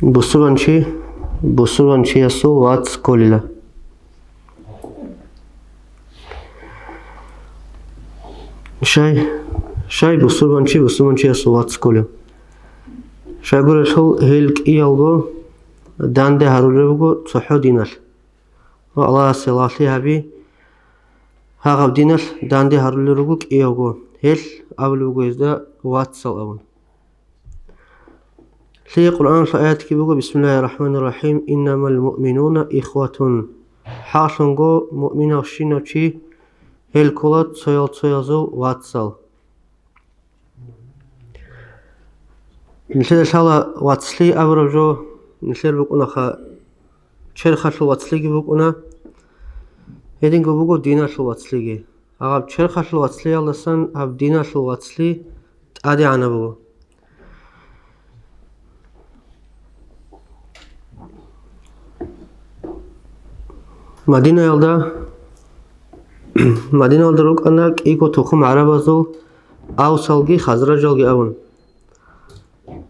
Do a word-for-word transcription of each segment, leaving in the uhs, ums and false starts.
Бусурбанчи, бусурбанчиясул вац кколила. Щай, щай бусурбанчи бусурбанчиясул вац кколев? Щайгурелъул гьел кӀиялго данде гьарулел руго цохӀо диналъ. Ва Аллагьасе лагълъи гьаби, гьагъаб диналъ данде гьарулел руго кӀиявго, гьелъ абулеб буго гьезда вацал абун. Лъие Къуръаналъул аятги буго: «Бисмиллагьир рахӀманир рахӀим, иннамал муъминуна ихватун». ХӀакълъунго муъминавщинав чи гьел ккола цоял-цоязул вацал. Нилъеда лъала вацлъи абураб жо, нилъер букӀунаха, черхалъул вацлъиги букӀуна, гьединго буго диналъул вацлъиги. Гьаб черхалъул вацлъиялдасан гьаб диналъул вацлъи тӀадегӀанаб буго. Мадинаялда, Мадинаялда рукӀана кӀиго тухум гӀарабазул, Авсалги Хазражалги абун.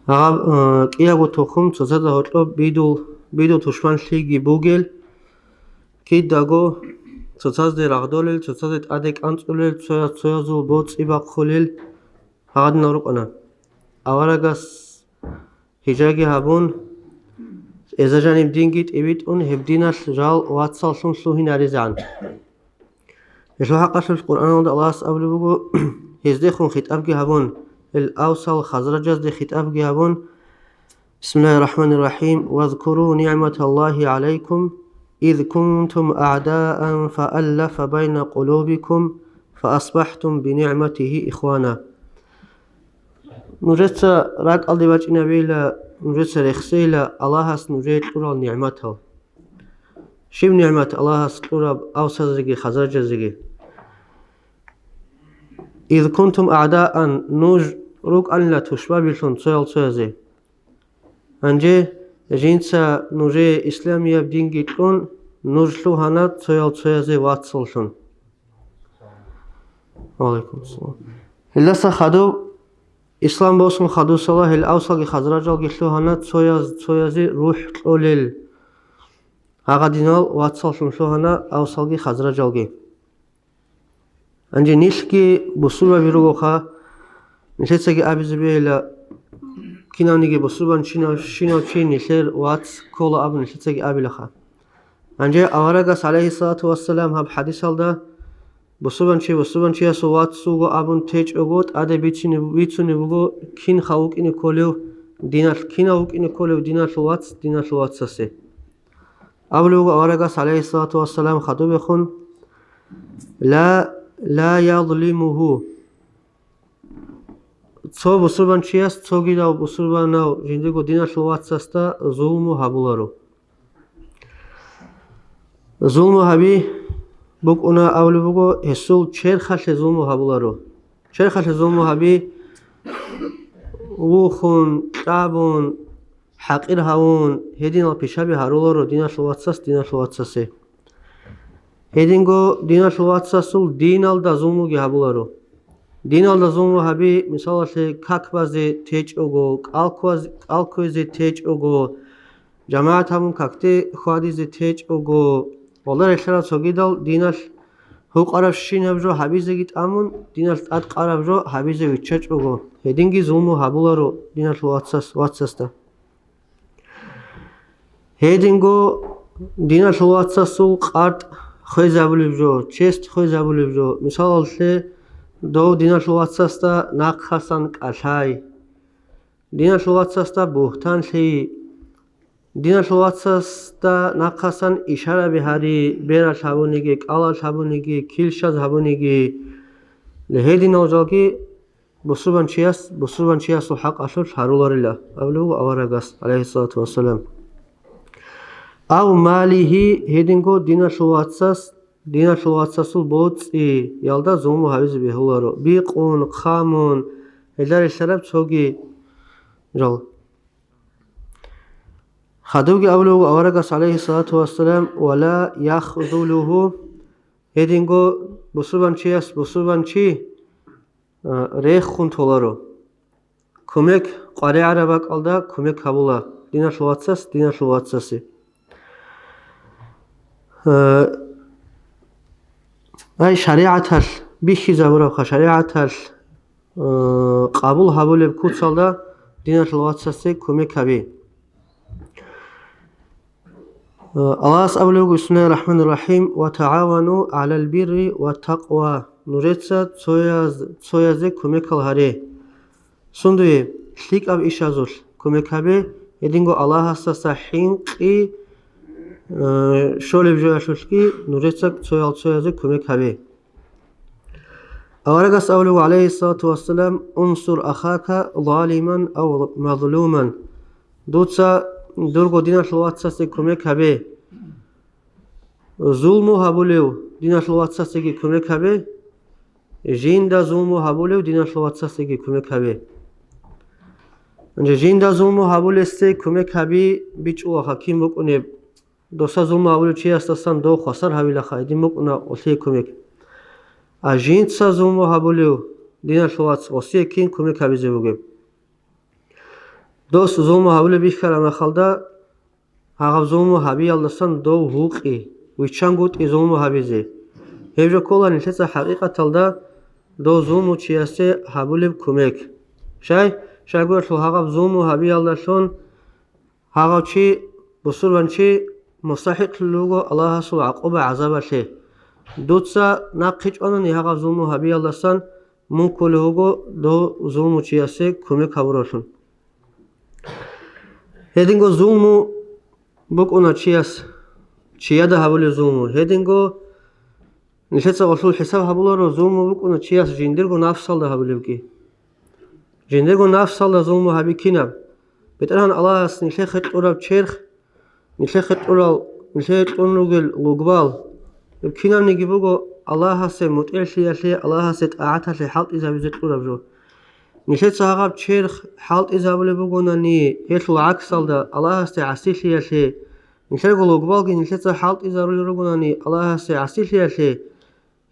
Гьаб, э, кӀиябго тухум цоцазда гьоркьоб бидул, бидул тушманлъиги бугел, кидаго цоцазде рагъдолел, цоцазде тӀаде кӀанцӀулел, цояз цоязул боцӀи бахъулел гьагъадинал рукӀана. Аварагас гьижраги гьабун, эза жаниб динги тӀибитӀун, гьеб диналъ жал вацаллъун лъугьинаризегӀан. Гьелъул хӀакъалъулъ Къуръаналда Аллагьас абулеб буго, гьездехун хитӀабги гьабун, гьел Авсал Хазражазде хитӀабги гьабун: «Бисмиллагьир рахӀманир рахӀим. Вазкуру нигӀматаллагьи гӀалайкум, из кунтум агӀдаан фааллафа байна къулубикум, фаасбахӀтум бинигӀматигьи ихвана». Нужеца ракӀалде бачӀинабейила, нужеца рехсейила Аллагьас нужее кьурал нигӀматал. Щиб нигӀмат Аллагьас кьураб Авсазеги Хазражазеги? «Из кунтум агӀдаан», нуж рукӀанила тушбабилъун цоял-цоязе. Гьанже жинца нужее исламияб динги кьун, нуж лъугьана цоял-цоязе вацаллъун. Ва гӀалайкум ассалам. Гьелдаса хадуб, ислам босун хадусала, гьел Авсалги Хазражалги лъугьана цояз-цоязе рухӀ кьолел. Гьагъадинал вацаллъун лъугьана Авсалги Хазражалги. Гьанже нилъги бусурбаби ругоха, нилъецаги абизе бегьила, кинавниги бусурбанчинав-, щинав чи нилъер вац ккола абун нилъецаги абилаха. Гьанже аварагас, гӀалайгьиссалату вассалам, гьаб хӀадисалда, бусурбанчи бусурбанчиясул вац вуго абун течӀого, тӀаде бицунеб-, бицунеб буго, кинха вукӀине кколев диналъ, кинав вукӀине кколев диналъул вац диналъул вацасе. Абулеб буго аварагас, гӀалайгьиссалату вассалам, хадубехун: «Ла, ла язлимуху». Цо бусурбанчияс цогидав бусурбанав жиндирго диналъул вацасда зулму гьабуларо. Зулму гьаби букӀуна абулеб буго, гьесул черхалъе зулму гьабуларо. Черхалъе зулму гьаби, вухун, кьабун, хӀакъир гьавун, гьединал пишаби гьаруларо диналъул вацас диналъул вацасе. Гьединго диналъул вацасул диналда зулмуги гьабуларо. Диналда зулму гьаби, мисалалъе, как базе течӀого, кӀал кваз-, кӀал кквезе течӀого, жамагӀат гьабун какде хьвадизе течӀого, гьалда релълъарал цогидал диналъ гьукъарабщинаб жо гьабизеги тӀамун, диналъ тӀадкъараб жо гьабизе виччачӀого, гьединги зулму гьабуларо диналъул вацас-, вацасда. Гьединго диналъул вацасул къартӀ хвезабулеб жо, честь хвезабулеб жо. Мисалалъе, дов диналъул вацасда нахъасан кӀалъай, диналъул вацасда бугьтан лъей, диналъул вацасда нахъасан ишараби гьари, бералъ гьабуниги, кӀалалъ гьабуниги, килщаз гьабуниги. Гьединал жалги бусурбанчияс бусурбанчиясул хӀакъалъулъ гьаруларила, абулеб буго аварагас, гӀалайгьиссалату вассалам. Ав малигьи, гьединго диналъул вацас, диналъул вацасул боцӀиялда зулму гьабизе бегьуларо, бикъун, хъамун, гьелда релълъараб цоги жал. Хадубги абулеб буго аварагас, гӀалайгьиссалату вассалам: «Ва ла яхзулуху», гьединго бусурбанчияс бусурбанчи, а, рехун толаро. Кумек къваригӀараб бакӀалда кумек гьабула. диналъул вацас диналъул вацасе. Э, ай шаригӀаталъ бихьизабурабха, шаригӀаталъ, э, къабул гьабулеб куцалда диналъул вацасе кумек гьабе. Э, Аллагьас абулеб буго: «Бисмиллагьир рахӀманир рахӀим. Ва тагӀавану гӀалал бирри ва такъва». Нужеца цояз-, цоязе кумекал гьаре. Сундуе? ЛъикӀаб ишазулъ кумек гьабе, гьединго Аллагьасдаса хӀинкъи, э, щолеб жоялъулъги нужеца цоял цоязе кумек гьабе. Аварагас абулеб, гӀалайгьиссалату вассалам: «Унсур ахака залиман ав мазлуман». Дуца дурго диналъул вацасе кумек гьабе. Зулму гьабулев диналъул вацасеги кумек гьабе, жинда зулму гьабулев диналъул вацасеги кумек гьабе. Гьанже жинда зулму гьабулесде кумек гьаби бичӀчӀулаха кин букӀунеб. Доса зулму гьабулев чиясдасан дов хвасар гьавилаха, гьедин букӀуна гъолъие кумек. А жинца зулму гьабулев диналъул вац, гъосие кин кумек гьабизе бугеб? Дос зулму гьабулеб бихьараб мехалда, гьагъаб зулму гьабиялдасан дов гьукъи, виччангутӀи зулму гьабизе. Гьеб жо ккола нилъеца хӀакъикъаталда дов зулмучиясе гьабулеб кумек. Щай? Щайгурелъул гьагъаб зулму гьабиялдалъун гьагъав чи, бусурбанчи, мустахӀикълъулев вуго Аллагьасул гӀакъуба-гӀазабалъе. Дуца нахъе чӀванани гьагъаб зулму гьабиялдасан, мун кколев вуго дов зулмучиясе кумек гьабуралъун. Гьединго зулму букӀуна чияс, чияда гьабулеб зулму. Гьединго нилъеца гъолъул хӀисаб гьабуларо, зулму букӀуна чияс жиндирго нафсалда гьабулебги. Жиндирго нафсалда зулму гьаби кинаб? БетӀергьан Аллагьас нилъехъе кьураб черх, нилъехъе кьурал, нилъее кьун ругел лугбал, гьеб кинабниги буго Аллагьасе мутӀигӀлъиялъе, Аллагьасе тӀагӀаталъе хӀалтӀизабизе кьураб жо. Нилъеца гьагъаб черх хӀалтӀизабулеб бугонани, гьелъул гӀаксалда Аллагьасде гӀасилъиялъе, нилъерго лугбалги нилъеца хӀалтӀизарулел ругонани Аллагьасде гӀасилъиялъе,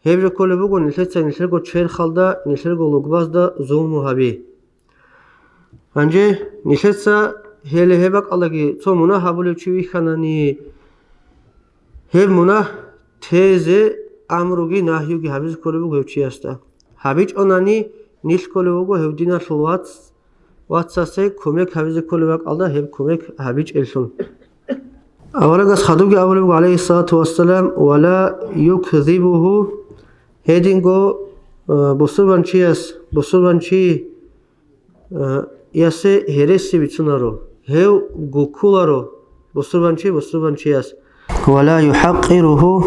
гьеб жо кколеб буго нилъеца нилъерго черхалда, нилъерго лугбазда зулму гьаби. Гьанже нилъеца гьеле гьеб бакӀалдаги цо мунагь гьабулев чи вихьанани, гьеб мунагь тезе амруги нагьюги гьабизе кколеб буго гьев чиясда. ГьабичӀонани нилъ кколев вуго гьев диналъул вац, вацасе кумек гьабизе кколеб бакӀалда гьеб кумек гьабичӀеллъун. Аварагас хадубги абулеб буго, гӀалайгьиссалату вассалам: «Ва ла юкзибуху», гьединго, э, бусурбанчияс, бусурбанчи, э, ясе гьереси бицунаро, гьев гуккуларо бусурбанчи бусурбанчияс. «Ва ла юхӀакъируху»,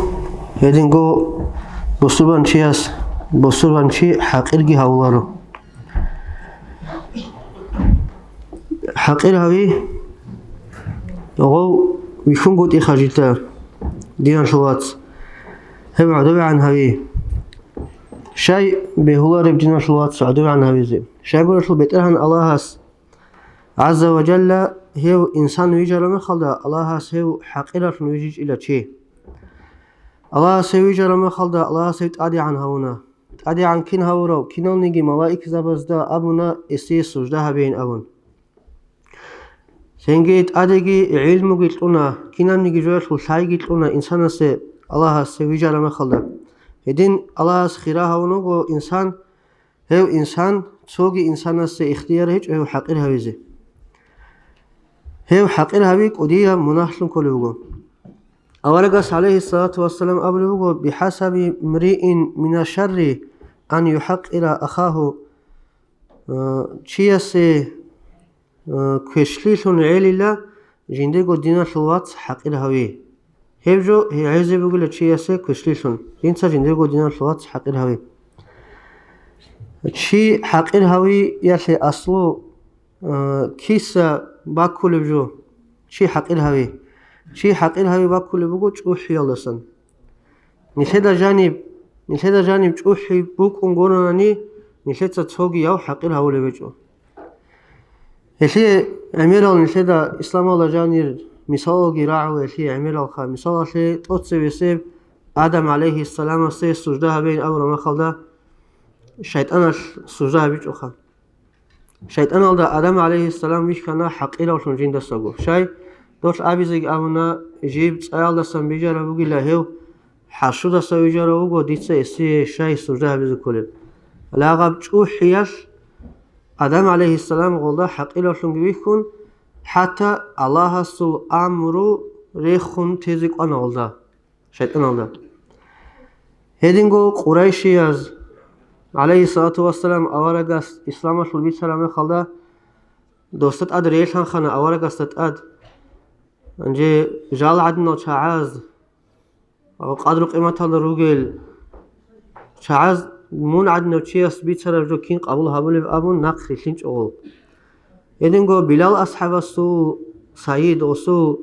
гьединго бусурбанчияс бусурбанчи хӀакъирги гьавуларо. ХӀакъир гьави, гъов вихьунгутӀиха жида, диналъул вац, гьев гӀодовегӀан гьави. Щай бегьулареб диналъул вац гӀодовегӀан гьавизе? Щайгурелъул БетӀергьан Аллагьас, гӀазза ва жалла, гьев инсан вижараб мехалда, Аллагьас гьев хӀакъиралъун вижичӀила чи. Аллагьас гьев вижараб мехалда, Аллагьас гьев тӀадегӀан гьавуна. ТӀадегӀан кин гьавурав? Киналниги малаикзабазда абуна гьесие сужда гьабейин абун. Цинги тӀадеги гӀилмуги кьуна, кинабниги жоялъул лъайги кьуна инсанасе, Аллагьасе вижараб мехалда. Гьедин Аллагьас хира гьавун вуго инсан, гьев инсан, цоги инсанасе ихтияр гьечӀо гьев хӀакъир гьавизе. Гьев хӀакъир гьави кӀудияб мунагьлъун кколеб буго. Аварагас, гӀалайгьиссалату вассалам, абулеб буго: «БихӀасаби мриин мина шарри ан юхӀакъира ахаху». Э, чиясе, э, квешлъилъун гӀелила жиндирго диналъул вац хӀакъир гьави. Гьеб жо гьезе бугила чиясе квешлъилъун, жинца жиндирго диналъул вац хӀакъир гьави. Чи хӀакъир гьавиялъе аслу, э, киса баккулеб жо? Чи хӀакъир гьави? Чи хӀакъир гьави баккулеб буго чӀухӀиялдасан. Нилъеда жаниб, нилъеда жаниб чӀухӀи букӀун гуронани, нилъеца цогияв хӀакъир гьавулеб гьечӀо. Гьелъие гӀемерал нилъеда исламалда жанир мисалалги рагӀула гьелъие гӀемералха. Мисалалъе, тӀоцебесеб Адам гӀалайгьиссаламасе сужда гьабейин абураб мехалда, шайтӀаналъ сужда гьабичӀоха. ШайтӀаналда Адам гӀалайгьиссалам вихьана хӀакъиравлъун жиндасаго. Щай, долъ абизеги абуна, жиб цӀаялдасан бижараб бугила гьев, хӀарщудаса вижарав вуго дица гьесие щай сужда гьабизе кколеб. Лагъаб чӀухӀиялъ Адам гӀалайгьиссалам гъолда хӀакъиравлъунги вихьун, хӀатта Аллагьасул амру рехун тезе кӀвана гъолда, шайтӀаналда. Гьединго къурайшияз, гӀалайгьиссалату вассалам, аварагас исламалъул бицараб мехалда, досда тӀад релъанхъана, аварагасда тӀад. Гьанже жал гӀадинал чагӀаз, къадру-къиматалда ругел чагӀаз мун гӀадинав чияс бицараб жо кин къабул гьабулеб абун нахъ рилълъинчӀо гъол. Гьединго Билал асхӀабасул, Саид, гъосул,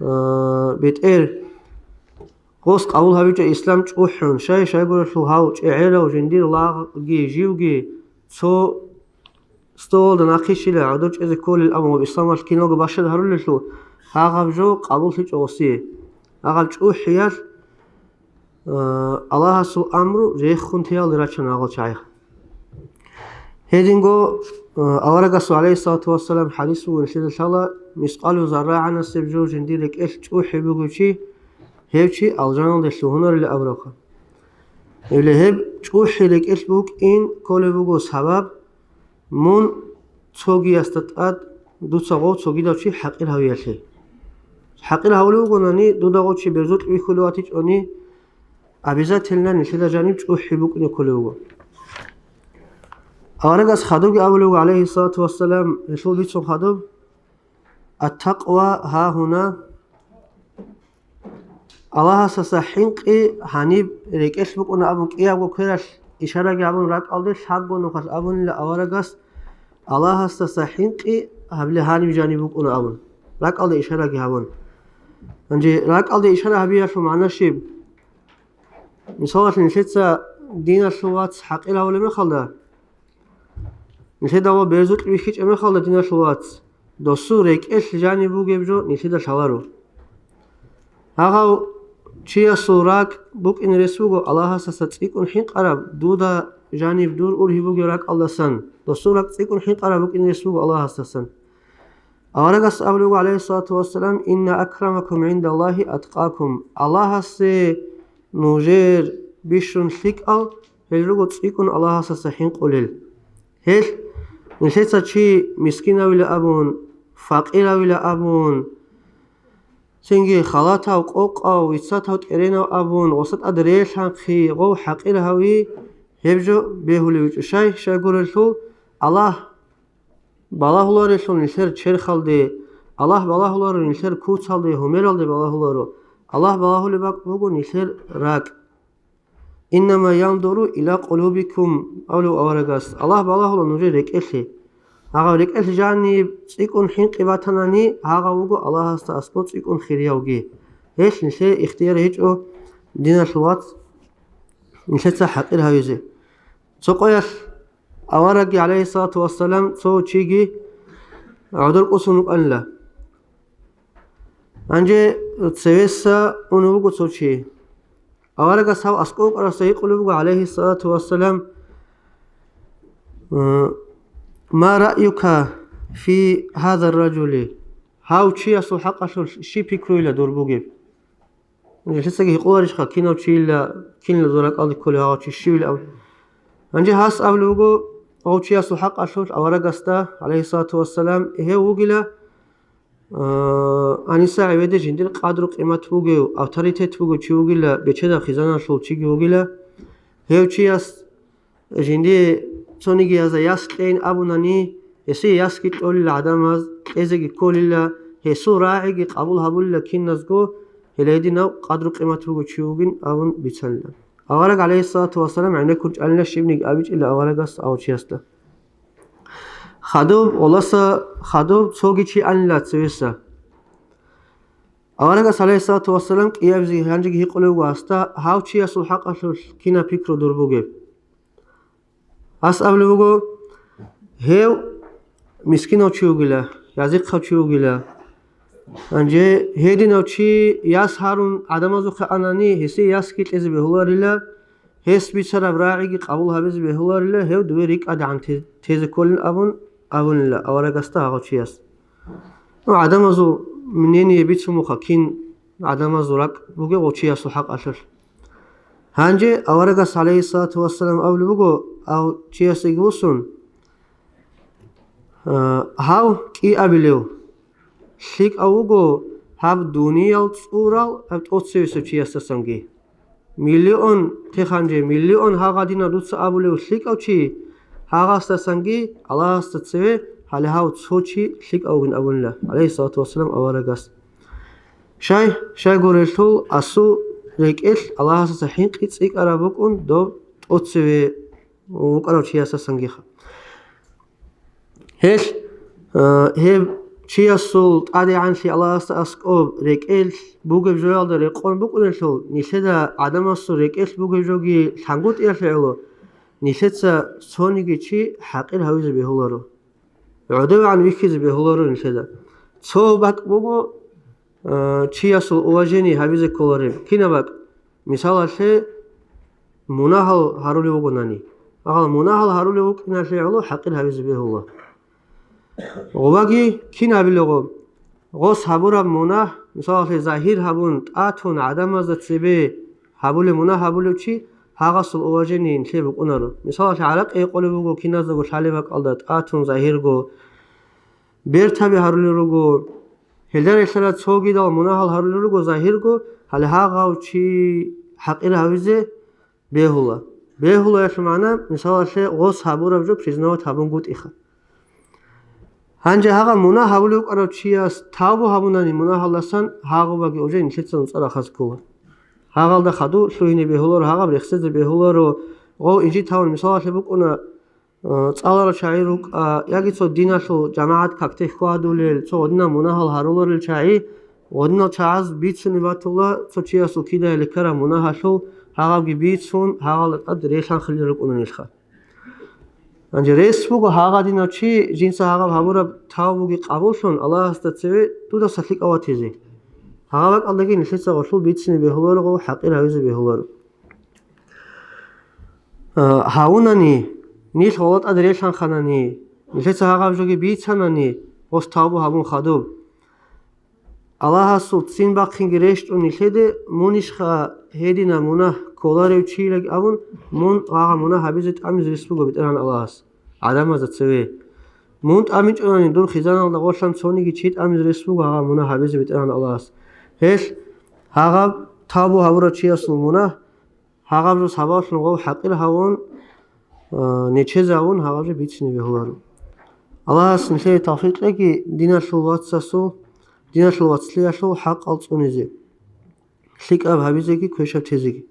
э, бетӀер, гъос къабул гьабичӀо ислам чӀухӀун, щай-щайгурелъул гьав чӀегӀерав жиндир лагъги живги цо столалда нахъе щила гӀодор чӀезе кколел абун ва исламалъ киналго бащад гьарулелъул, гьагъаб жо къабуллъичӀо гъосие. Гьагъаб чӀухӀиялъ, э, Аллагьасул амру рехун теялде рачана гьагъал чагӀи. Гьединго, э, аварагасул, гӀалайгьиссалату вассалам, хӀадис буго, нилъеда лъала, мискъалу заррагӀанасеб жо жиндир рекӀелъ чӀухӀи бугев чи, гьев чи алжаналде лъугьунарила абурабха. Гьебли гьеб чӀухӀи рекӀелъ букӀин кколеб буго сабаб, мун цогиясда тӀад дуца гъов цогидав чи хӀакъир гьавиялъе. ХӀакъир гьавулев вугонани, дуда гъов чи берзукь вихьулев ватичӀони, обязательно нилъеда жаниб чӀухӀи букӀине кколев вуго. Аварагас хадубги абулев вуго, гӀалайгьиссалату вассалам, гьелъул бицун хадуб: «Ат-такъва гьагьуна», Аллагьасдаса хӀинкъи гьаниб рекӀелъ букӀуна абун кӀиябго квералъ ишараги гьабун ракӀалде лъабго нухалъ абунила аварагас, Аллагьасдаса хӀинкъи гьабли гьаниб жаниб букӀуна абун, ракӀалде ишараги гьабун. Гьанже ракӀалде ишара гьабиялъул магӀна щиб? Мисалалъе, нилъеца диналъул вац хӀакъир гьавулеб мехалда, нилъеда ва берзукь вихьичӀеб мехалда диналъул вац, досул рекӀелъ жаниб бугеб жо нилъеда лъаларо. Гьагъав чиясул ракӀ букӀине рес буго Аллагьасдаса цӀикӀкӀун хӀинкъараб, дуда жаниб дур ургьиб бугеб ракӀалдасан, досул ракӀ цӀикӀкӀун хӀинкъараб букӀине рес буго Аллагьасдасан. Аварагас абулеб буго, гӀалайгьиссалату вассалам: «Инна акрамакум гӀиндаллагьи аткъакум». Аллагьасе нужер бищун лъикӀал гьел руго цӀикӀкӀун Аллагьасдаса хӀинкъулел. Гьел, нилъеца чи мискинавила абун, факъиравила абун, цинги халатав, къокъав, вицатав, тӀеренав абун, гъосда тӀад релъанхъи, гъов хӀакъир гьави, гьеб жо бегьулев гьечӀо. Щай, щайгурелъул, Аллагь балагьуларелъул нилъер черхалде, Аллагь балагьуларо нилъер куцалде, гьумералде балагьуларо. Аллагь балагьулеб бакӀ буго нилъер ракӀ. «Иннама яндуру иля къулубикум», – абулев аварагас, Аллагь балагьула нужер рекӀелъе. Гьагъав рекӀелъ жаниб цӀикӀкӀун хӀинкъи батанани, гьагъав вуго Аллагьасда аскӀов цӀикӀкӀун хириявги. Гьелъ нилъее ихтияр гьечӀо, диналъул вац, нилъеца хӀакъир гьавизе. Цо къоялъ аварагги, гӀалайгьиссалату вассалам, цо чиги гӀодор кӀусун рукӀанила. Гьанже цевеса унев вуго цо чи. Аварагас гьав аскӀов вукӀарасда гьикъулеб буго, гӀалайгьиссалату вассалам: «Ма раъюка фи гьаза ражули?» Гьав чиясул хӀакъалъулъ щиб пикруйила дур бугеб? Нилъецаги гьикъуларищха, кинав чийила, кинлъазул ракӀалде кколев гьав чи щивилан? Гьанже гьас абулеб буго, гьав чиясул хӀакъалъулъ аварагасда, гӀалайгьиссалату вассалам, гьев вугила, а, гьаниса гӀеведе жиндир къадру-къимат бугев, авторитет бугев чи вугила, бечедаб хизаналъул чиги вугила, гьев чияс Жиндие цониги яза яс кьейин абунани, гьесие ясги кьолила гӀадамаз, кьезеги кколила, гьесул рагӀиги къабул гьабулила киназго, гьеле гьединав къадру-къимат бугев чи вугин абун бицанила. Авараг, гӀалайгьиссалату вассалам, гӀенеккун чӀанила щибниги абичӀила аварагас гьав чиясда. Хадуб, гъоласа хадуб, цоги чи анила цевеса. Аварагас, гӀалайгьиссалату вассалам, кӀиабизе гьанжеги гьикъулев вуго гьасда, гьав чиясул хӀакъалъулъ кинаб пикру дур бугеб? Гьас абулеб буго, гьев мискинав чи вугила, язихъав чи вугила. Гьанже гьединав чи яс гьарун гӀадамазухъе анани, гьесие ясги кьезе бегьуларила, гьес бицараб рагӀиги къабул гьабизе бегьуларила, гьев дуве рикӀкӀадегӀан те-, тезе кколин абун, абунила аварагасда гьагъав чияс. Ну, гӀадамазул мнение бицун буха, кин гӀадамазул ракӀ бугеб гъов чиясул хӀакъалъулъ. Гьанже аварагас, гӀалайгьиссалату вассалам, абулеб буго, гьав чиясеги вуссун, а, гьав кӀиабилев лъикӀав вуго гьаб дуниял цӀурал гьаб тӀоцевесев чиясдасанги. Миллион, те гьанже, миллион гьагъадинав дуца абулев лъикӀав чи, гьагъасдасанги Аллагьасда цеве гьале гьав цо чи лъикӀав вугин абунила, гӀалайгьиссалату вассалам, аварагас. Щай, щайгурелъул, асул рекӀелъ Аллагьасдаса хӀинкъи цӀикӀкӀараб букӀун доб тӀоцеве вукӀарав чиясдасангиха. Гьелъ, э, гьеб чиясул тӀадегӀанлъи Аллагьасда аскӀоб рекӀелъ бугеб жоялда рекъон букӀунелъул, нилъеда гӀадамасул рекӀелъ бугеб жоги лъангутӀиялъе гӀоло, нилъеца цониги чи хӀакъир гьавизе бегьуларо. ГӀодовегӀан вихьизе бегьуларо нилъеда. Цо бакӀ буго, э, чиясул уважение гьабизе кколареб. Кинаб бакӀ? Мисалалъе, мунагьал гьарулев вугонани. Агьал мунагьал гьарулев вукӀиналъе гӀоло хӀакъир гьабизе бегьула. Гъобаги кин гьабилего? Гъос гьабураб мунагь, мисалалъе, загьир гьабун, тӀатун гӀадамазда цебе гьабулеб мунагь гьабулев чи, гьагъасул уважение нилъее букӀунаро. Мисалалъе, гӀаракь гьекъолеб буго киназдаго лъалеб бакӀалда, тӀатун, загьирго, бертаби гьарулел руго, гьелда релълъарал цогидал мунагьал гьарулел руго загьирго, гьале гьагъав чи хӀакъир гьавизе бегьула. Бегьулаялъул магӀна, мисалалъе, гъос гьабураб жо признавать гьабунгутӀиха. Гьанже гьагъа мунагь гьабулев вукӀарав чияс тавбу гьабунани мунагьалдасан, гьагъубаги уже нилъеца нуцӀа рахаз ккола. Гьагъалда хадув лъугьине бегьуларо, гьагъаб рехсезе бегьуларо, гъов инжит тавун, мисалалъе букӀуна, э, цӀаларал чагӀи рукӀа, яги цо диналъул жамагӀат какде хьвадулел, цо гъодинал мунагьал гьаруларел чагӀи, гъодинал чагӀаз бицунеб батула цо чиясул кидаялде ккараб мунагьалъул, гьагъабги бицун, гьагъалда тӀад релъанхъулел рукӀунанилха. Гьанже рес буго гьагъадинав чи, жинца гьагъаб гьабураб тавбуги къабуллъун, Аллагьасда цеве дудаса лъикӀав ватизе. Гьагъаб бакӀалдаги нилъеца гъолъул бицине бегьуларо, хӀакъир гьавизе бегьуларо. А, гьавунани, нилъ гъола тӀад релъанхъанани, нилъеца гьагъаб жоги бицанани, гъос тавбу гьабун хадуб. Аллагьасул ццин бахъинги рещтӀун нилъеде, мунищха гьединаб мунагь кколарев чийилан абун, мун гьагъа мунагь гьабизе тӀамизе рес буго БетӀергьан Аллагьас гӀадамазда цеве. Мун тӀамичӀонани дур хизаналда гъорлъан цониги чи тӀамизе рес буго гьагъа мунагь гьабизе БетӀергьан Аллагьас. Гьелъ гьагъаб тавбу гьабурав чиясул мунагь, гьагъаб жо сабаблъун гъов хӀакъир гьавун, а, нечезавун гьагъаб жо бицине бегьуларо. Аллагьас нилъее тавфикъ кьеги диналъул вацасул, диналъул вацлъиялъул хӀакъал цӀунизе, лъикӀаб гьабизеги квешаб тезеги.